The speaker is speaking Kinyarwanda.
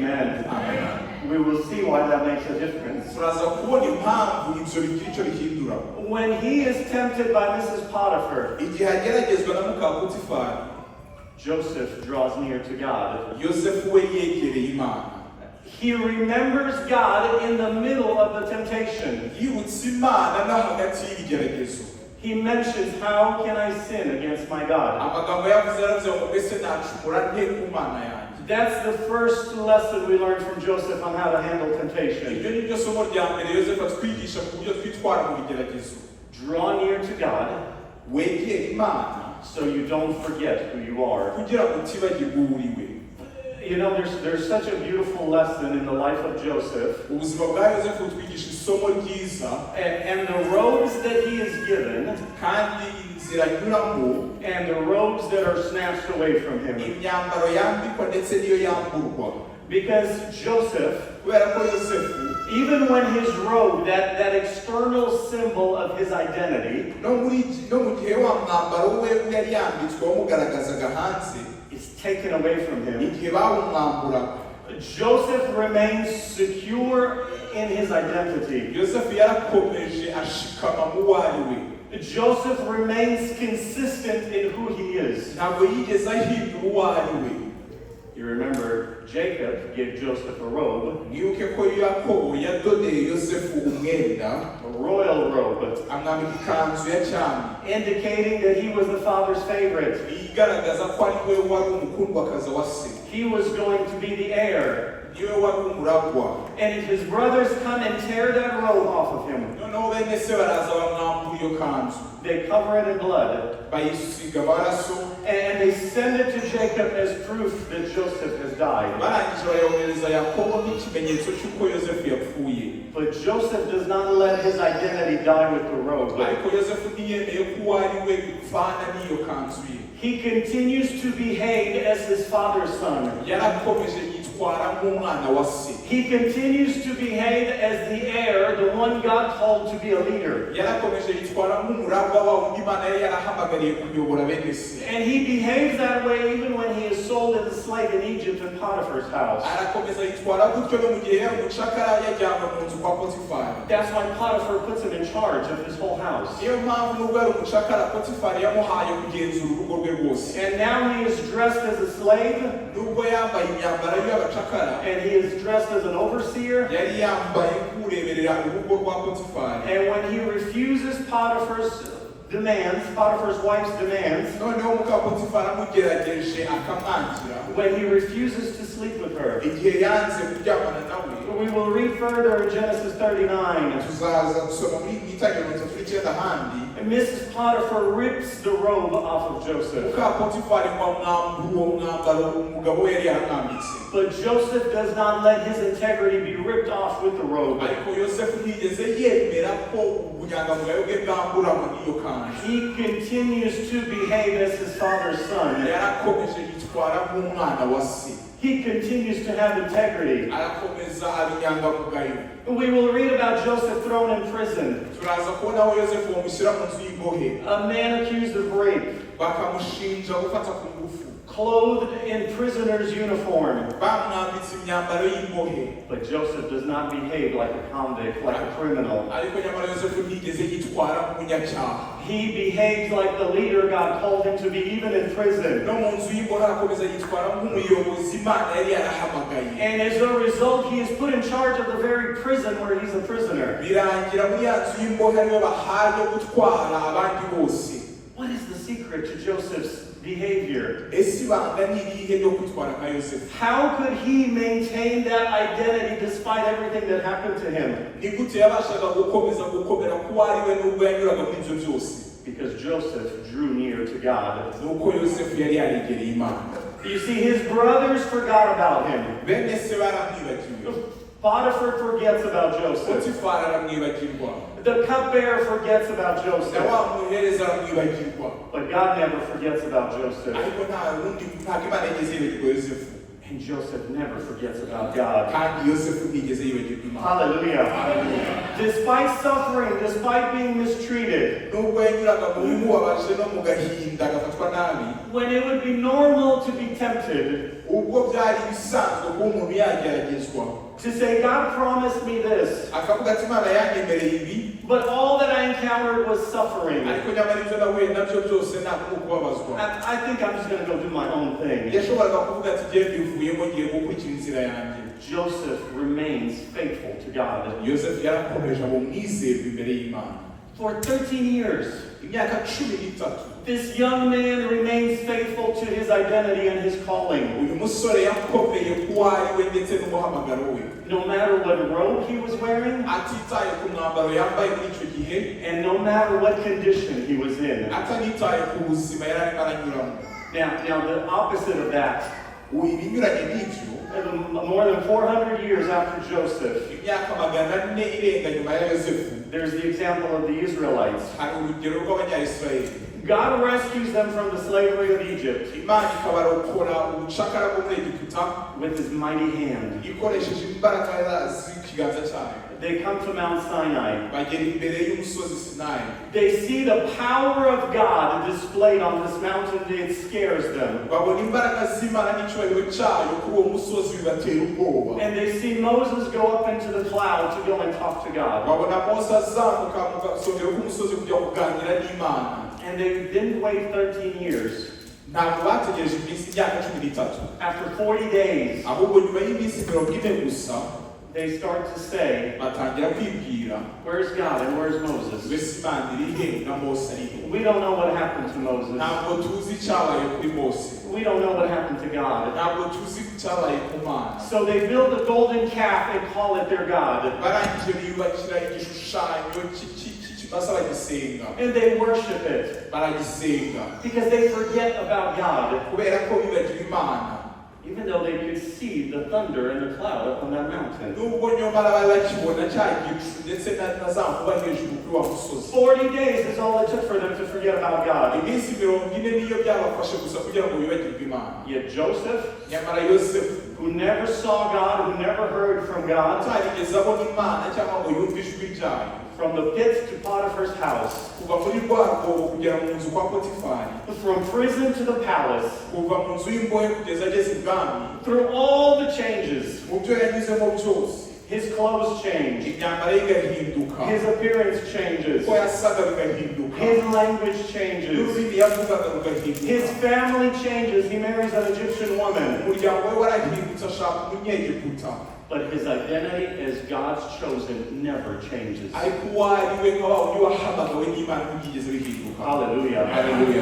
Amen. Amen. We will see why that makes a difference. Turaza kubona impamvu ibyo bigira icyo bihindura. When he is tempted by Mrs. Potiphar, Igihe ageragezwa na muka Potifari, Joseph draws near to God. Yosefu we yegereye Imana. He remembers God in the middle of the temptation. Yibutse Imana no hagati y'ibigeragezo. He mentions, "How can I sin against my God?" Amagambo yavuze, yaravuze ngo mbese nacumura nte ku Mana yanjye? That's the first lesson we learned from Joseph on how to handle temptation. Iryo ni ryo somo rya mbere Yosefu atwigisha ku buryo twitwara mu bigeragezo. Draw near to God Wegere Imana so you don't forget who you are. Kugira ngo utibagirwe uwo uri we. There's such a beautiful lesson in the life of Joseph. Ubuzima bwa Yosefu butwigisha isomo ryiza. And the robes that he is given Kandi inzira anyuramo and the robes that are snatched away from him. Imyambaro yambikwa ndetse n'iyo yamburwa. Because Joseph, Kubera ko Yosefu, even when his robe, that external symbol of his identity, no mu gihe wa mwambaro we yari yambitswe wamugaragazaga hanze, is taken away from him, igihe bawumwamburaga, Joseph remains secure in his identity. Yosefu yarakomeje ashikama mu wo ari we. Joseph remains consistent in who he is. Ntabwo yigeze ahindura uwo ari we. You remember Jacob gave Joseph a robe, Mwibuke ko Yakobo yadodeye Yosefu umwenda, a royal robe, amwambika ikanzu ya cyami, indicating that he was the father's favorite. Igaragaza ko ari we wari umukundwakazi wa se. He was going to be the heir. Niwe wari umuragwa. And if his brothers come and tear that robe off of him, Noneho bene se baraza bamwambura iyo kanzu, they cover it in blood, bayisiga amaraso, and they send it to Jacob as proof that Joseph has died. Barangije bayohereza Yakobo nk'ikimenyetso cy'uko Yosefu yapfuye. But Joseph does not let his identity die with the robe. Ariko Yosefu ntiyemeye ko uwo ari we bipfana n'iyo kanzu ye. He continues to behave as his father's son. Yarakomeje yitwara nk'umwana wa se. He continues to behave as the heir, the one God called to be a leader. Yarakomeje yitwara nk'umuragwa wa wundi Imana yari yarahamagariye kuyobora bene se. And he behaves that way even when he is sold as a slave in Egypt in Potiphar's house. Arakomeza yitwara gutyo no mu gihe yari umucakara yajyanwe mu nzu kwa Potifari. That's why Potiphar puts him in charge of his whole house. Niyo mpamvu nubwo yari umucakara, Potifari yamuhaye kugenzura urugo rwe rwose. And now he is dressed as a slave, Nubwo yambaye imyambaro y'abacakara, and he is dressed as an overseer. Yari yambaye nk'ureberera urugo rwa Potifari. And when he refuses Potiphar's demands, Potiphar's wife's demands, Noneho muka Potifari amugerageje akamwangira, when he refuses to sleep with her, igihe yanze kuryamana nawe, we will read further in Genesis 39. Tuzaza gusoma muri mu Itangiriro 39 ahandi. And Mrs. Potiphar rips the robe off of Joseph. Muka Potifari ngo amwambura uwo mwambaro umugabo we yari yaramwambitse. But Joseph does not let his integrity be ripped off with the robe. Ariko Yosefu ntiyigeze yemera ko ubunyangamugayo bwe bwamburanwa n'iyo kanzu. He continues to behave as his father's son. Yarakomeje yitwara nk'umwana wa se. He continues to have integrity. Arakomeza aba inyangamugayo. We will read about Joseph thrown in prison, Turaza kubona aho Yosefu bamushyira mu nzu y'imbohe, a man accused of rape, bakamushinja gufata ku ngufu, clothed in prisoner's uniform. Bamwambitse imyambaro y'imbohe. But Joseph does not behave like a convict, like a criminal. Ariko nyamara Yosefu ntiyigeze yitwara nk'umunyacyaha. He behaves like the leader God called him to be, even in prison. No mu nzu y'imbohe arakomeza yitwara nk'umuyobozi Imana yari yarahamagaye. And as a result, he is put in charge of the very prison where he's a prisoner. Birangira muri ya nzu y'imbohe ariwe bahaye gutwara abandi bose. What is the secret to Joseph's behavior? Ese ibanga ni irihe ryo kwitwara nka Yosefu? How could he maintain that identity despite everything that happened to him? Ni gute yabashaga gukomeza gukomera kuwo ari we nubwo yanyuraga muri ibyo byose? Because Joseph drew near to God. Ni uko Yosefu yari yaregereye Imana. You see, his brothers forgot about him. Bene se baramwibagiwe. Potiphar forgets about Joseph. Potifari aramwibagirwa. The cupbearer forgets about Na Joseph. Wa muhereza aramwibagirwa. But God never forgets about Joseph. Ariko nta wundi, ntabwo Imana yigeze yibagirwa Yosefu. And Joseph never forgets about God. Kandi Yosefu ntiyigeze yibagirwa Imana. Hallelujah. Despite suffering, despite being mistreated, Nubwo yanyuraga mu bimubabaje no mu gahinda agafatwa nabi, when it would be normal to be tempted Ubwo byari bisanzwe kuba umuntu yageragezwa to say, "God promised me this, akavuga ati Imana yanyemereye ibi, but all that I encountered was suffering. Ariko nyamara ibyo nahuye nabyo byose ntabwo ni ukubabazwa. I think I'm just going to go do my own thing." Yashoboraga kuvuga ati ngiye mbivuyemo ngiye gukurikira inzira yanjye. Joseph remains faithful to God. Yosefu yarakomeje aba umwizerwa imbere y'Imana. For 13 years, Imyaka 13, this young man remains faithful to his identity and his calling. Uyu musore yakomeye ku wo ari we ndetse n'umuhamagaro we. No matter what robe he was wearing, Atitaye ku mwambaro yambaye muri icyo gihe, and no matter what condition he was in. Atanitaye ku buzima yari arimo aranyuramo. Now the opposite of that, Ubu ibinyuranye n'ibyo, more than 400 years after Joseph, imyaka 400 irenga nyuma ya Yosefu, there's the example of the Israelites. Hari urugero rw'Abanyayisirayeli. God rescues them from the slavery of Egypt Imana ikabarokora ubucakara bwo muri Egiputa with his mighty hand. Ikoresheje imbaraga z'ikiganza cyayo. They come to Mount Sinai. Bagera imbere y'umusozi Sinayi. They see the power of God displayed on this mountain. It scares them. Babona imbaraga z'Imana n'icyubahiro cyayo kuri uwo musozi bibatera ubwoba. And they see Moses go up into the cloud to go and talk to God. Babona Mose azamuka mu gasongero k'umusozi kujya kuganira n'Imana. And they didn't wait 13 years. Ntabwo bategereje iminsi imyaka 13. After 40 days, Ahubwo nyuma y'iminsi 40 gusa, they start to say, batangira kwibwira, "Where's God and where's Moses?" Mbese Imana iri he na Mose ari he? We don't know what happened to Moses. Ntabwo tuzi icyabaye kuri Mose. We don't know what happened to God. Ntabwo tuzi icyabaye ku Mana. So they build a golden calf and call it their God. Barangije biyubakira igishushanyo cy'ikimasa bagisenga. And they worship it Baragisenga because they forget about God, kubera ko bibagiwe Imana, even though they could see the thunder and the cloud up on that mountain. Nubwo nyamara bari bakibona cya gicu ndetse na za nkuba hejuru kuri wa musozi. 40 days is all it took for them to forget about God. Iminsi 40 niyo byabafashe gusa kugira ngo bibagirwe Imana. Yet Joseph, Nyamara Yosefu, who never saw God, who never heard from God, atarigeze abona Imana cyangwa ngo yumve ijwi ryayo, from the pit to Potiphar's house, kuva muri rwa rwobo kugera mu nzu kwa Potifari, from prison to the palace, kuva mu nzu y'imbohe kugeza ageze ibwami, through all the changes, mu byo yanyuzemo byose, his clothes change, imyambaro ye igahinduka, his appearance changes, uko yasaga bigahinduka, his language changes, n'ururimi yavugaga rugahinduka, his family changes. He marries an Egyptian woman. Umuryango we warahindutse ashaka umunyegiputa. But his identity as God's chosen never changes. Ariko uwo ari we nka wa wundi wahamagawe n'Imana ntibyigeze bihinduka. Hallelujah. Haleluya.